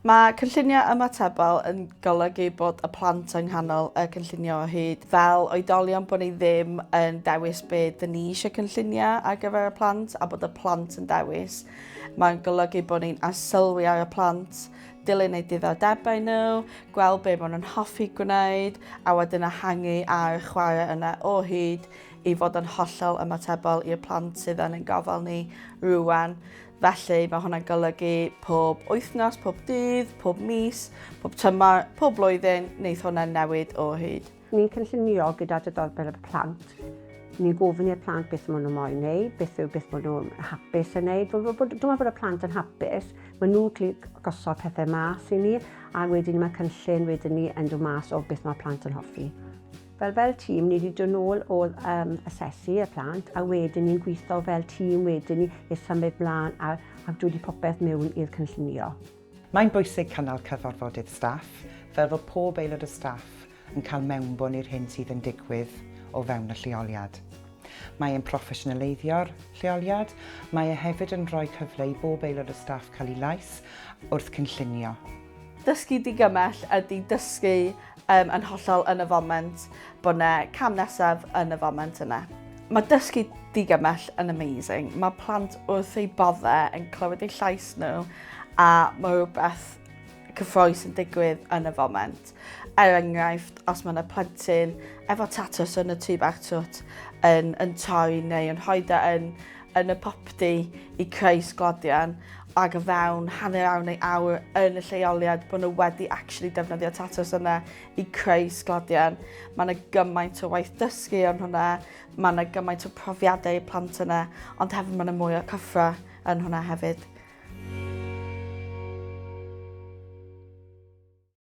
Mae cynllunio ymatebol yn golygu bod y plant yng nghanol y cynllunio o hyd. Fel oedolion bod ni ddim yn dewis be dyn ni eisiau cynllunio ar gyfer y plant a bod y plant yn dewis. Mae'n golygu bod ni'n arsylwi ar y plant, dilyn eu diddordebau nhw, gweld be maen nhw'n hoffi gwneud a wedyn ehangu ar y chwarae yna o hyd i fod yn hollol ymatebol i'r plant sydd yn ein gofal ni rŵan. Felly mae hwnna'n golygu pob wythnos, pob dydd, pob mis, pob tymor, pob blwyddyn, wneith hwnna newid o hyd. Ni'n cynllunio gyda diddordeb y plant. Ni'n gofyn i'r plant beth maen nhw moyn wneud, beth yw beth maen nhw'n hapus yn wneud. Dwi'n meddwl bod y plant yn hapus, maen nhw'n gallu gosod pethau mas i ni, a wedyn mae cynllun wedyn ni yn dod mas o beth mae plant yn hoffi. Fel fel tîm, ni wedi dod nôl o um, asesu y plant a wedyn ni'n gweithio fel tîm wedyn ni i symud mlaen a, a dod i popeth mewn i'r cynllunio. Mae'n bwysig cynnal cyfarfodydd staff, fel fod pob aelod o staff yn cael mewnbwn i'r hyn sydd yn digwydd o fewn y lleoliad. Mae e'n proffesiynaleiddio'r lleoliad, mae e hefyd yn rhoi cyfle i bob aelod o staff cael ei lais wrth cynllunio. Dysgu digymell ydy dysgu um, yn hollol yn y foment, bod yna cam nesaf yn y foment yna. Mae dysgu digymell yn amazing. Mae plant wrth eu boddau yn clywed eu llais nhw a mae rhywbeth cyffroes yn digwydd yn y foment. Er enghraifft, os mae yna plentyn efo tatws yn y tŷ bach twt yn, yn torri neu yn rhoi e yn, yn y popty i creu sglodion, ac o fewn hanner awr neu awr yn y lleoliad bod nhw wedi actually defnyddio tatws yna i creu sglodion. Mae yna gymaint o waith dysgu yn hwnna, mae yna gymaint o profiadau i plant yna, ond hefyd mae yna mwy o cyffro yn hwnna hefyd.